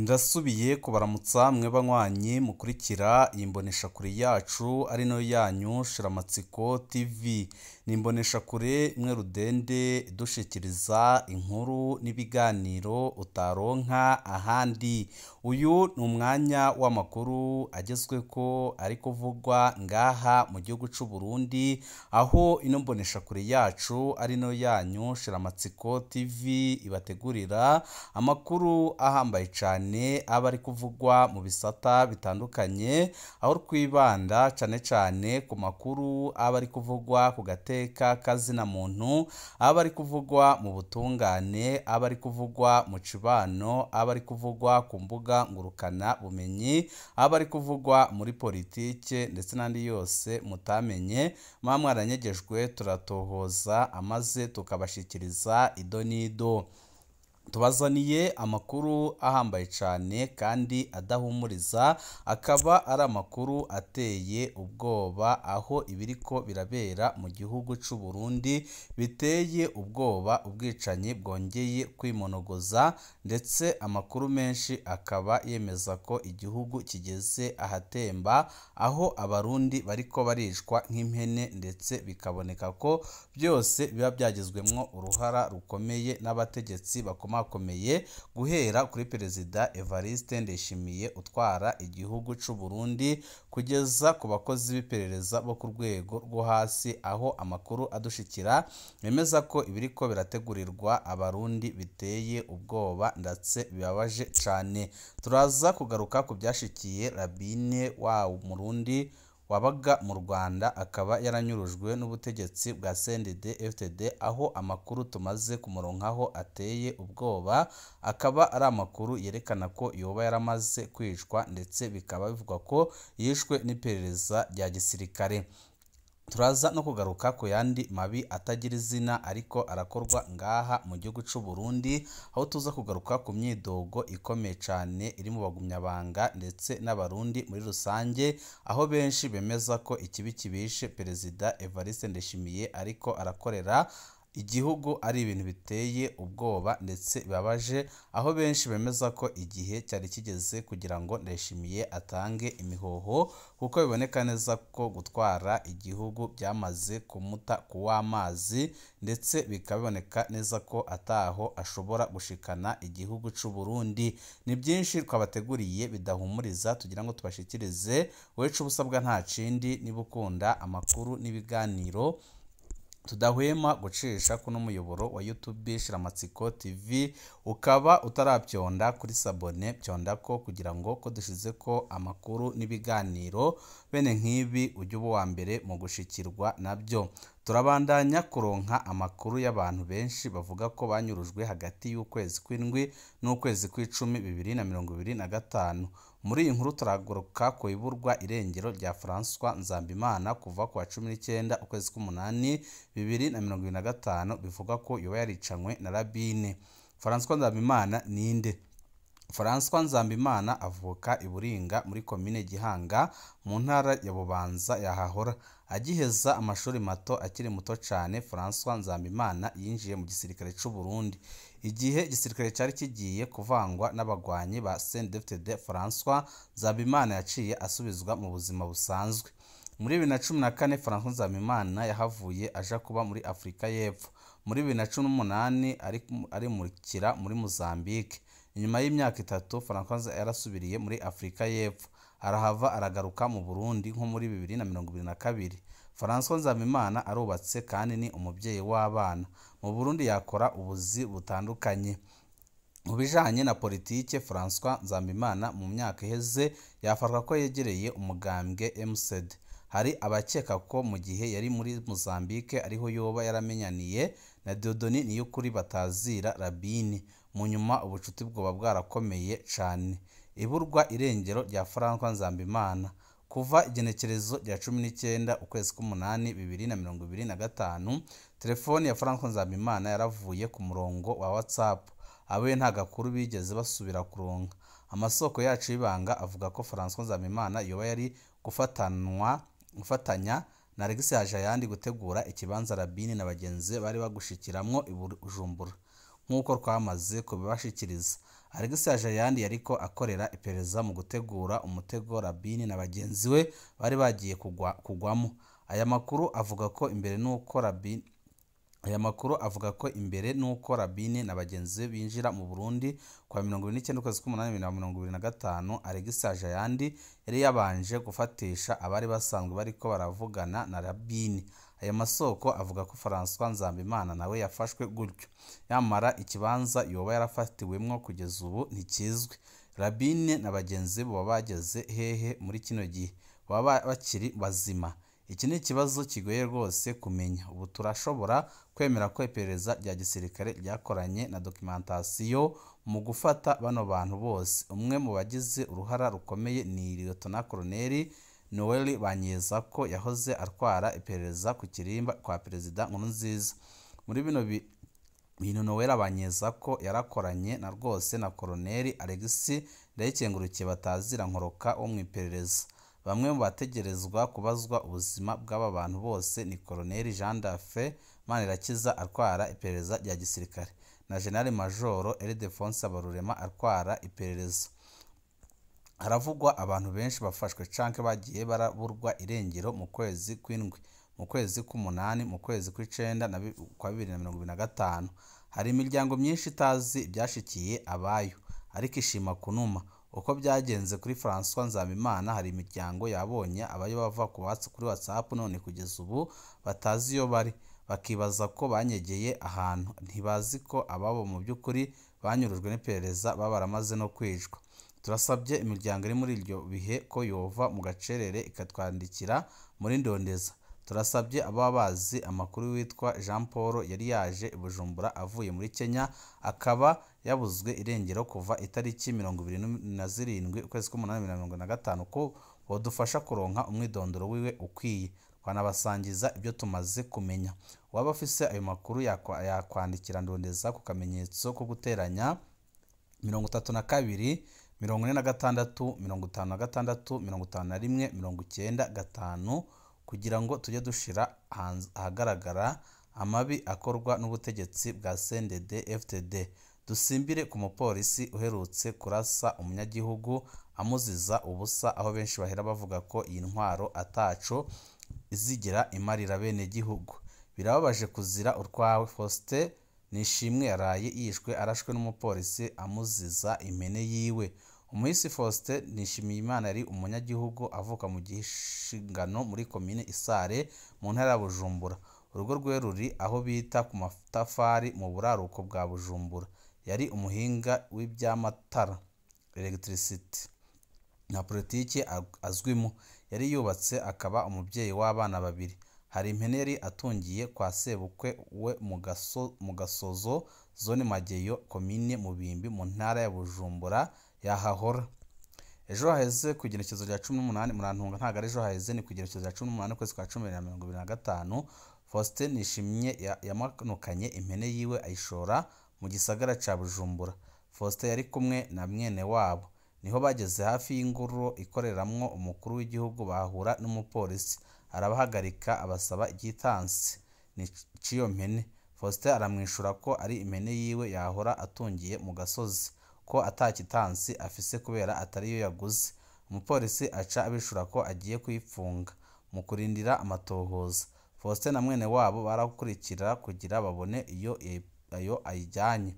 Ndasubiye kubaramutsa mwe banywanyi mukurikira iyi mboneshakure yacu ari nayo yanyu Shiramatsiko TV. Ni imboneshakure imwe rudende idushikiriza inkuru n'ibiganiro utaronka ahandi. Uyu ni umwanya w'amakuru agezweko ari kuvugwa ngaha mu gihugu c'u Burundi, aho ino mboneshakure yacu ari nayo yanyu Shiramatsiko TV ibategurira amakuru ahambaye cane aba ari kuvugwa mu bisata bitandukanye, aho twibanda cane cane ku makuru aba ari kuvugwa ku gateka kazina muntu, aba ari kuvugwa mu butungane, aba ari kuvugwa mu cibano, aba ari kuvugwa ku mbuga ngurukana bumenyi, aba ari kuvugwa muri politike ndetse n'andi yose mutamenye, muba mwaranyegejwe turatohoza amaze tukabashikiriza ido n'ido. Tubazaniye amakuru ahambaye cane kandi adahumuriza, akaba ari amakuru ateye ubwoba, aho ibiriko birabera mu gihugu c'u Burundi biteye ubwoba, ubwicanyi bwongeye kwimonogoza, ndetse amakuru menshi akaba yemeza ko igihugu kigeze ahatemba, aho abarundi bariko baricwa nk'impene, ndetse bikaboneka ko byose biba byagizwemwo uruhara rukomeye n'abategetsi bakomakomeye, guhera kuri Perezida Evariste Ndayishimiye utwara igihugu c'u Burundi kugeza ku bakozi b'iperereza bo ku rwego rwo hasi, aho amakuru adushikira yemeza ko ibiriko birategurirwa abarundi biteye ubwoba ndetse bibabaje cane. Turaza kugaruka ku byashikiye Rabine wa Murundi wabaga mu Rwanda akaba yaranyurujwe n'ubutegetsi bwa CNDD-FDD, aho amakuru tumaze kumuronkaho ateye ubwoba, akaba ari amakuru yerekana ko yoba yaramaze kwicwa, ndetse bikaba bivugwa ko yishwe n'iperereza rya gisirikare. Turaza no kugaruka ku yandi mabi atagira izina ariko arakorwa ngaha mu gihugu c'u Burundi, aho tuza kugaruka ku myidogo ikomeye cane iri mu bagumyabanga ndetse n'abarundi muri rusange, aho benshi bemeza ko ikibi kibishe Perezida Evariste Ndayishimiye ariko arakorera igihugu ari ibintu biteye ubwoba ndetse bibabaje, aho benshi bemeza ko igihe cyari kigeze kugira ngo Ndayishimiye atange imihoho, kuko biboneka neza ko gutwara igihugu byamaze kumuta kuw'amazi, ndetse bikaba biboneka neza ko ataho ashobora gushikana igihugu c'u Burundi. Ni byinshi twabateguriye bidahumuriza tugira ngo tubashikirize. Wecu ubusabwa nta kindi, niba ukunda amakuru n'ibiganiro tudahwema gucisha kuno muyoboro wa YouTube Shiramatsiko TV, ukaba utarabyonda kuri sabone, byonda ko kugira ngo ko dushize ko amakuru n'ibiganiro bene nk'ibi ujye uba uwa mbere mu gushikirwa nabyo. Turabandanya kuronka amakuru y'abantu benshi bavuga ko banyurujwe hagati y'ukwezi kw'indwi n'ukwezi kw'icumi 2025. Muri iyi nkuru turagaruka ku iburwa irengero rya François Nzambimana kuva ku wa 19 ukwezi k'umunani 2025, bivuga ko yoba yaricanywe na Rabine. François Nzambimana ninde? François Nzambimana avuka i Buringa muri komine Gihanga mu ntara ya Bubanza yahahora. Agiheza amashuri mato akiri muto cane, François Nzambimana yinjiye mu gisirikare c'u Burundi. Igihe igisirikare cyari kigiye kuvangwa n'abagwanyi ba CNDD-FDD, François Nzambimana yaciye asubizwa mu buzima busanzwe. Muri 2014 François Nzambimana yahavuye aja kuba muri Afrika y'Epfo. Muri 2018 arimurikira muri Mozambique. Inyuma y'imyaka itatu François yarasubiriye muri Afrika y'Epfo, arahava aragaruka mu Burundi nko muri 2022. François Nzambimana arubatse kandi ni umubyeyi w'abana. Mu Burundi yakora ubuzi butandukanye. Mu bijanye na politike, François Nzambimana mu myaka iheze yafatwa ko yegereye umugambwe MCD. Hari abakeka ko mu gihe yari muri Mozambique ariho yoba yaramenyaniye na Dieudonné Niyukuri batazira Rabini. Mu nyuma ubucuti bwoba bwarakomeye cane. Iburwa irengero rya François Nzambimana kuva igenekerezo rya 19 ukwezi k'umunani 2025, telefoni ya François Nzambimana yaravuye ku murongo wa WhatsApp. Abe nta gakuru bigeze basubira kuronka. Amasoko yacu y'ibanga avuga ko François Nzambimana yoba yari gufatanya na Alexis Hajayandi gutegura ikibanza Rabini na bagenzi bari bagushikiramwo i Bujumbura, nk'uko twamaze kubibashikiriza. Alexis Hajayandi yariko akorera iperereza mu gutegura umutego Rabini na bagenzi we bari bagiye kugwamo. Aya makuru avuga ko imbere nuko Rabini Aya makuru avuga ko imbere nuko Rabini na bagenzi be binjira mu Burundi kwa 29 ukwezi k'umunani 2025, Alexis Hajayandi yari yabanje gufatisha abari basanzwe bariko baravugana na Rabini. Aya masoko avuga ko François Nzambimana nawe yafashwe gutyo, yamara ikibanza yoba yarafatiwemwo kugeza ubu ntikizwi. Rabini na bagenzi be boba bageze hehe muri kino gihe? Baba bakiri bazima? Iki ni ikibazo kigoye rwose kumenya. Ubu turashobora kwemera ko iperereza rya gisirikare ryakoranye na documentation mu gufata bano bantu bose. Umwe mu bagize uruhara rukomeye ni Lieutenant Colonel Noel Banyezako yahoze atwara iperereza ku kirimba kwa Perezida Nkurunziza. Muri bino bintu Noel Banyezako yarakoranye na rwose na Colonel Alexis Ndayikengurukiye batazira Nkoroka wo mu iperereza. Bamwe mu bategerezwa kubazwa ubuzima bw'aba bantu bose ni Colonel Jean Dafe Manirakiza atwara iperereza rya gisirikare na General Major Ildefonse Habarurema atwara iperereza. Haravugwa abantu benshi bafashwe canke bagiye baraburwa irengero mu kwezi kw'indwi, mu kwezi k'umunani, mu kwezi kw'icenda na kwa 2025. Hari imiryango myinshi itazi ibyashikiye abayo ariko ishima kunuma. Uko byagenze kuri François Nzabimana, hari imiryango yabonye abayo bava kuri WhatsApp none kugeza ubu batazi iyo bari, bakibaza ko banyegeye ahantu, ntibazi ko ababo mu by'ukuri banyurujwe n'iperereza baba baramaze no kwicwa. Turasabye imiryango iri muri iryo bihe ko yova mu gacerere ikatwandikira muri Ndondeza. Turasabye ababa bazi amakuru witwa Jean Paul yari yaje i Bujumbura avuye muri Kenya akaba yabuzwe irengero kuva itariki 27 ukwezi k'umunani 2025 ko bodufasha kuronka umwidondoro wiwe ukwiye, twanabasangiza ibyo tumaze kumenya. Uwaba afise ayo makuru yakwandikira Ndondeza ku kamenyetso ko guteranya 32 46 56 51 95 kugira ngo tujye dushira ahagaragara amabi akorwa n'ubutegetsi bwa CNDD FDD. Dusimbire ku mupolisi uherutse kurasa umunyagihugu amuziza ubusa, aho benshi bahera bavuga ko iyi ntwaro ataco izigira imarira bene gihugu. Birababaje kuzira urwawe. Faustin Nishimwe yaraye yishwe arashwe n'umupolisi amuziza impene yiwe. Umuhisi Faustin Nishimiyimana yari umunyagihugu avuka mu Gishingano muri komine Isare mu ntara ya Bujumbura. Urugo rwe ruri aho bita ku Matafari mu buraruko bwa Bujumbura. Yari umuhinga w'iby'amatara electricity na politiki azwimo. Yari yubatse akaba umubyeyi w'abana babiri. Hari impene yari atungiye kwa sebukwe we mu Gasozo, zone Mageyo, komine Mubimbi mu ntara ya Bujumbura yahahora. Ejo haheze ku igenekerezo rya 18, murantunga ntago ari ejo haheze, ni ku igenekerezo rya 18 ukwezi kwa 10 2025, Faustin Nishimye yamanukanye impene yiwe ayishora mu gisagara ca Bujumbura. Faustin yari kumwe na mwene wabo. Niho bageze hafi y'ingoro ikoreramwo umukuru w'igihugu bahura n'umupolisi, arabahagarika abasaba igitansi c'iyo mpene. Faustin aramwishura ko ari impene yiwe yahora atungiye mu gasozi, ko atakitansi afise kubera atariyo yaguze. Umupolisi aca abishura ko agiye kuyipfunga mu kurindira amatohoza. Faustin na mwene wabo barakurikira kugira babone iyo ayo ayijyanye,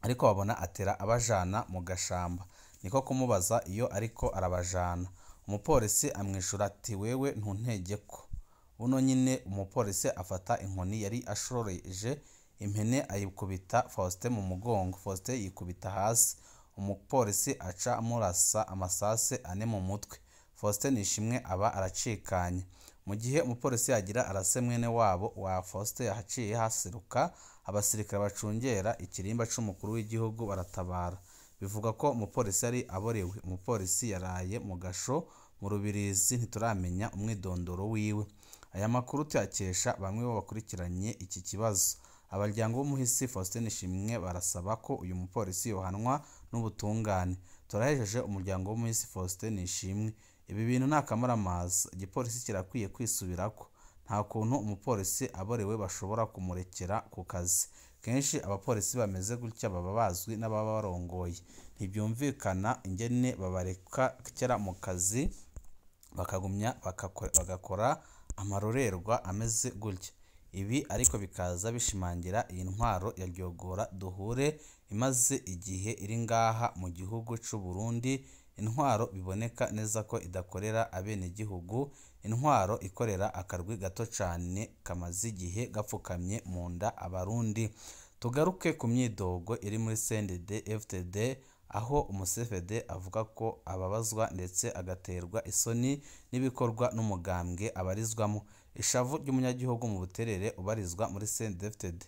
ariko babona atera abajana mu gashamba. Niko kumubaza iyo ariko arabajana. Umupolisi amwishura ati wewe ntuntegeko. Buno nyine umupolisi afata inkoni yari ashoreje impene ayikubita Faustin mu mugongo. Faustin yikubita hasi. Umupolisi aca amurasa amasase 4 mu mutwe. Faustin Nishimwe aba aracikanye. Mu gihe umupolisi yagira arase mwene wabo wa Faustin yahaciye haseruka abasirikare bacungera ikirimba c'umukuru w'igihugu baratabara. Bivuga ko umupolisi yari aborewe. Umupolisi yaraye mu gasho mu Rubirizi, ntituramenya umwidondoro wiwe. Aya makuru tuyakesha bamwe bo bakurikiranye iki kibazo. Abaryango b'umuhisi Faustin Nishimwe barasaba ko uyu mupolisi yohanwa n'ubutungane. Turahejeje umuryango w'umuhisi Faustin Nishimwe. Ibi bintu nta kamaramaza, igipolisi kirakwiye kwisubirako. Nta kuntu umupolisi aborewe bashobora kumurekera ku kazi. Kenshi abapolisi bameze gutya baba bazwi n'ababa barongoye. Ntibyumvikana ingene babarekera mu kazi bakagumya bagakora amarorerwa ameze gutya. Ibi ariko bikaza bishimangira iyi ntwaro ya Ryogora duhure imaze igihe iri ngaha mu gihugu c'u Burundi, intwaro biboneka neza ko idakorera abenegihugu, intwaro ikorera akarwi gato cane kamaze igihe gapfukamye mu nda abarundi. Tugaruke ku myidogo iri muri CNDD FDD, aho umu-CFD avuga ko ababazwa ndetse agaterwa isoni n'ibikorwa n'umugambwe abarizwamo. Ishavu ry'umunyagihugu mu Buterere ubarizwa muri CNDD FDD.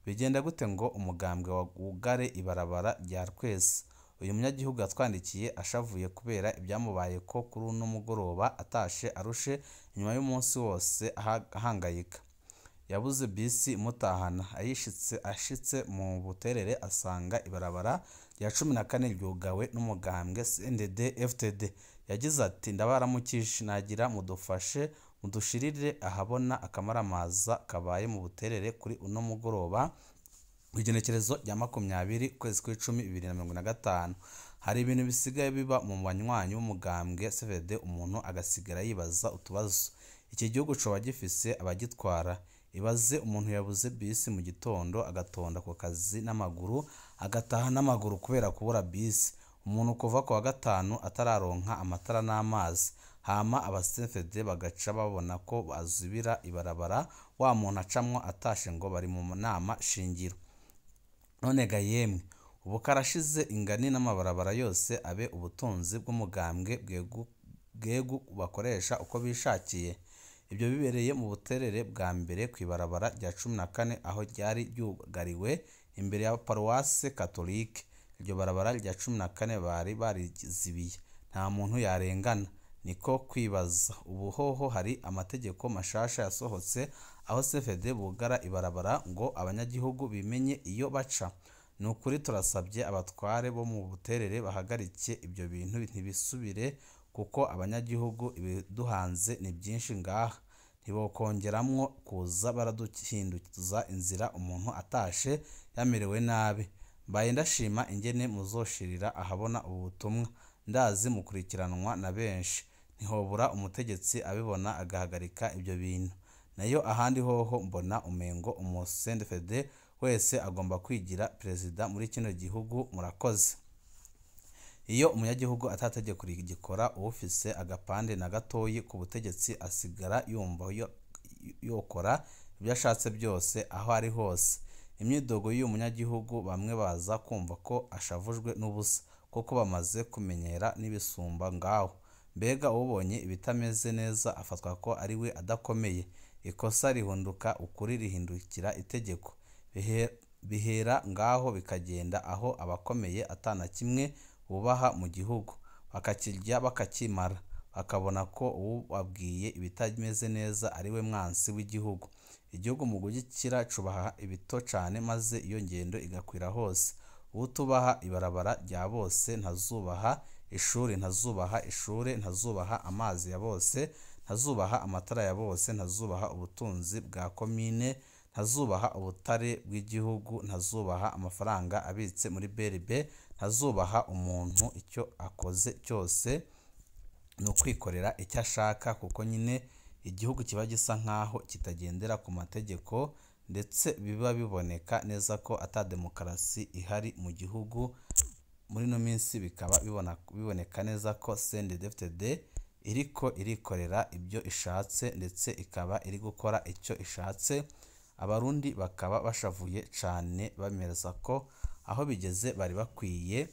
Bigenda gute ngo umugambwe wugare ibarabara rya Rweza? Uyu munyagihugu yatwandikiye ashavuye kubera ibyamubayeko kuri uno mugoroba atashe arushe inyuma y'umunsi wose ahangayika. Yabuze bisi imutahana, ashitse mu Buterere asanga ibarabara rya 14 ryugawe n'umugambwe CNDD FDD. Yagize ati: ndabaramukije, nagira mudufashe mudushirire ahabona akamaramaza kabaye mu Buterere kuri uno mugoroba kw'igenekerezo rya 20 ukwezi kw'icumi 2025. Hari ibintu bisigaye biba mu banywanyi b'umugambwe CVD, umuntu agasigara yibaza utubazo. Iki gihugu coba gifise abagitwara? Ibaze umuntu yabuze bisi mu gitondo agatonda ku kazi n'amaguru, agataha n'amaguru kubera kubura bisi. Umuntu kuva ku wa gatanu atararonka amatara n'amazi, hama aba CFD bagaca babona ko bazibira ibarabara wa muntu acamwo atashe ngo bari mu nama shingiro. None ga yemwe, ubu karashize ingani n'amabarabara yose abe ubutunzi bw'umugambwe bwegu bakoresha uko bishakiye. Ibyo bibereye mu Buterere bwa mbere kw'ibarabara rya 14 aho ryari ryugariwe imbere ya Paruwase Katolike. Iryo barabara rya 14 bari barizibiye, nta muntu yarengana. Niko kwibaza ubu hoho hari amategeko mashasha yasohotse aho CFD bugara ibarabara ngo abanyagihugu bimenye iyo baca. Ni ukuri turasabye abatware bo mu Buterere bahagarike ibyo bintu ntibisubire, kuko abanyagihugu ibiduhanze ni byinshi ngaha. Ntibokongeramwo kuza baraduhinduza inzira umuntu atashe yamerewe nabi. Mbaye ndashima ingene muzoshirira ahabona ubu butumwa, ndazi mukurikiranwa na benshi. Ntihobura umutegetsi abibona agahagarika ibyo bintu. Nayo ahandi hoho mbona umengo umu CNDD wese agomba kwigira perezida muri kino gihugu. Murakoze. Iyo umunyagihugu atategeko rigikora, uwufise agapande na gatoyi ku butegetsi asigara yumva yokora ibyo ashatse byose aho ari hose. Imyidogo y'uyu munyagihugu bamwe baza kumva ko ashavujwe n'ubusa, kuko bamaze kumenyera n'ibisumba ngaho. Mbega ubonye ibitameze neza afatwa ko ari we adakomeye. Ikosa rihunduka ukuri rihindukira itegeko. Bihera ngaho bikagenda aho abakomeye atana kimwe bubaha mu gihugu, bakakirya bakakimara, bakabona ko uwababwiye ibitameze neza ari we mwansi w'igihugu. Igihugu mu gukira cubaha ibito cane, maze iyo ngendo igakwira hose. Uwutubaha ibarabara rya bose ntazubaha ishuri, ntazubaha ishure, ntazubaha amazi ya bose, ntazubaha amatara ya bose, ntazubaha ubutunzi bwa komine, ntazubaha ubutare bw'igihugu, ntazubaha amafaranga abitse muri BRB, ntazubaha umuntu. Icyo akoze cyose ni ukwikorera icyo ashaka, kuko nyine igihugu kiba gisa nkaho kitagendera ku mategeko, ndetse biba biboneka neza ko ata demokarasi ihari mu gihugu. Muri ino minsi bikaba biboneka neza ko CNDD-FDD iriko irikorera ibyo ishatse, ndetse ikaba iri gukora icyo ishatse. Abarundi bakaba bashavuye cane, bemeza ko aho bigeze bari bakwiye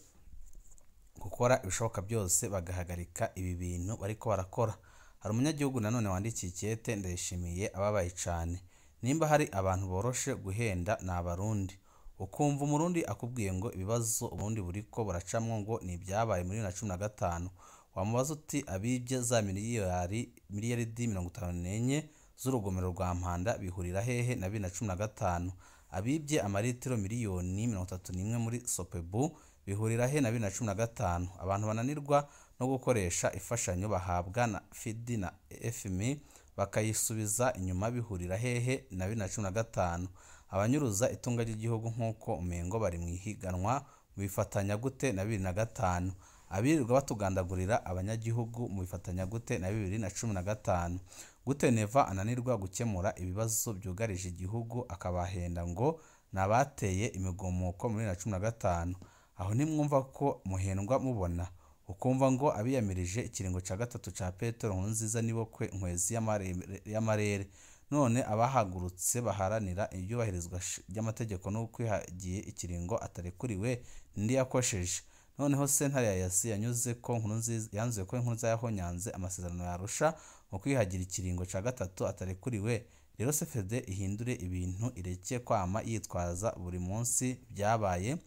gukora ibishoboka byose bagahagarika ibi bintu bariko barakora. Hari umunyagihugu nanone wandikiye ikete Ndayishimiye ababaye cane. Nimba hari abantu boroshe guhenda ni abarundi. Ukumva umurundi akubwiye ngo ibibazo uburundi buriko buracamwo ngo ni ibyabaye muri 2015, wamubaza uti abibye za miliyaridi 54 z'urugomero rwa Mpanda bihurira hehe na 2015? Abibye amaritiro miliyoni 31 muri Sopebu bihurira he na 2015? Abantu bananirwa no gukoresha imfashanyo bahabwa na FIDI na FMI bakayisubiza inyuma bihurira hehe na 2015? Abanyuruza itunga ry'igihugu nk'uko umengo bari mu ihiganwa bifatanya gute na 2005? Abirirwa batugandagurira abanyagihugu mubifatanya gute na 2015? Gute Neva ananirwa gukemura ibibazo byugarije igihugu akabahenda ngo nabateye imigumuko muri 2015? Aho ntimwumva ko muhendwa mubona? Ukumva ngo abiyamirije ikiringo ca gatatu ca Petero Nkurunziza nibo nkwezi y'amarere. None abahagurutse baharanira iyubahirizwa ry'amategeko no kwihagiye ikiringo atarekuriwe ndi yakosheje. Noneho sentare ya EAC yanyuze ko Nkurunziza yanzuye ko Nkurunziza yahonyanze amasezerano ya Arusha mu kwihagira ikiringo ca gatatu atarekuriwe. Rero CFD ihindure ibintu ireke kwama yitwaza buri munsi byabaye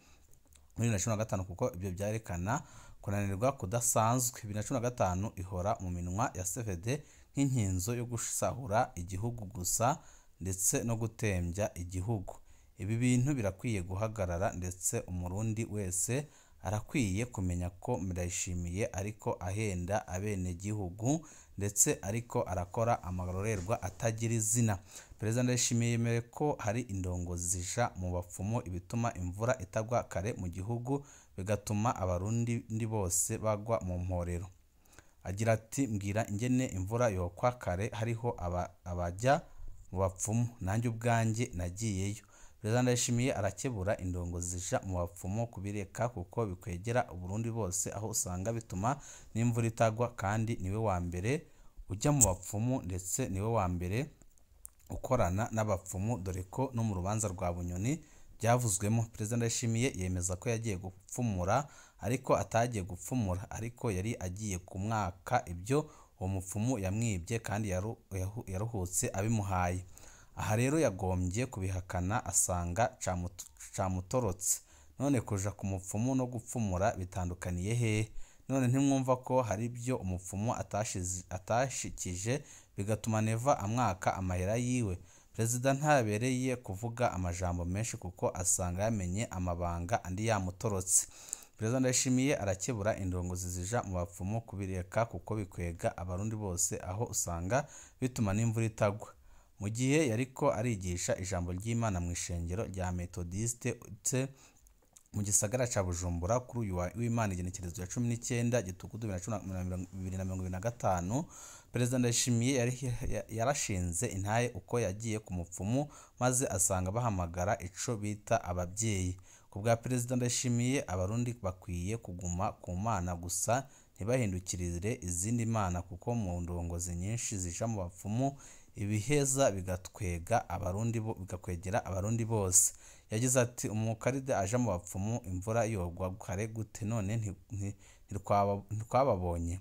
muri 2015 kuko ibyo byarekana kunanirwa kudasanzwe. 2015 ihora mu minwa ya CFD nk'inkinzo yo gusahura igihugu gusa ndetse no gutembya igihugu. Ibi bintu birakwiye guhagarara ndetse umurundi wese arakwiye kumenya ko Ndayishimiye ariko ahenda abenegihugu ndetse ariko arakora amarorerwa atagira izina. Perezida Ndayishimiye yemeye ko hari indongozi zija mu bapfumu ibituma imvura itagwa kare mu gihugu bigatuma abarundi bose bagwa mu mporero. Agira ati mbwira ingene imvura yokwa kare hariho abajya mu bapfumu, nanjye ubwanjye nagiyeyo. Perezida Ndayishimiye arakebura indongozi zija mu bapfumu kubireka kuko bikwegera Uburundi bose aho usanga bituma n'imvura itagwa, kandi niwe wa mbere ujya mu bapfumu ndetse niwe wa mbere ukorana n'abapfumu dore ko no mu rubanza rwa Bunyoni byavuzwemo. Perezida Ndayishimiye yemeza ko yagiye gupfumura ariko atagiye gupfumura, ariko yari agiye kumwaka ibyo uwo mupfumu yamwibye kandi yaruhutse abimuhaye. Aha rero yagombye kubihakana asanga camutorotse. None kuja ku mupfumu no gupfumura bitandukaniye hehe? None ntimwumva ko hari ibyo umupfumu atashikije bigatuma Neva amwaka amahera yiwe? Perezida ntabereye kuvuga amajambo menshi kuko asanga yamenye amabanga andi yamutorotse. Perezida Ndayishimiye arakebura indongozi zija mu bapfumu kubireka kuko bikwega abarundi bose aho usanga bituma n'imvura itagwa. Mu gihe yariko arigisha ijambo ry'Imana mu ishengero rya Methodiste mu gisagara ca Bujumbura kuri uyu w'Imana igenekerezo ya 19 Gitugutu 2025, Perezida Ndayishimiye yarashinze intahe uko yagiye ku mupfumu maze asanga bahamagara ico bita ababyeyi. Ku bwa Perezida Ndayishimiye, abarundi bakwiye kuguma ku Mana gusa ntibahindukirire izindi mana kuko mu ndongozi nyinshi zija mu bapfumu ibiheza bigakwegera abarundi bose. Yagize ati umukaride aja mu bapfumu imvura yogwa kare gute? None ntitwababonye.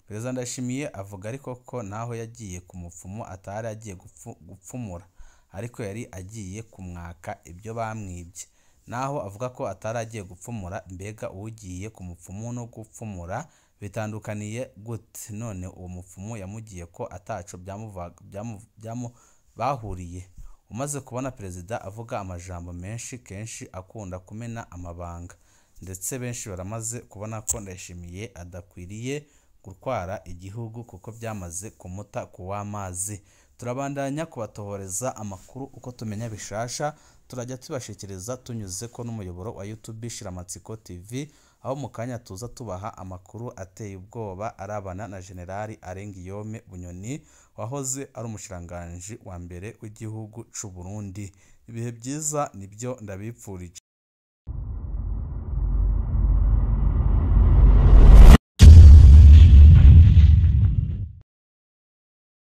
Perezida Ndayishimiye avuga ariko ko naho yagiye ku mupfumu atari agiye gupfumura, ariko yari agiye kumwaka ibyo bamwibye. Naho avuga ko atari agiye gupfumura, mbega ugiye ku mupfumu no gupfumura bitandukaniye gute? None uwo mupfumu yamugiye ko ataco bahuriye. Umaze kubona perezida avuga amajambo menshi kenshi akunda kumena amabanga, ndetse benshi baramaze kubona ko Ndayishimiye adakwiriye gutwara igihugu kuko byamaze kumuta kuw'amazi. Turabandanya kubatohoreza amakuru uko tumenya bishasha, turajya tubashikiriza tunyuze ko n'umuyoboro wa YouTube Shiramatsiko TV, aho mu kanya tuza tubaha amakuru ateye ubwoba arabana na Generali Arengiyome Bunyoni wahoze ari umushikiranganji wa mbere w'igihugu c'u Burundi. Ibihe byiza nibyo ndabipfurije.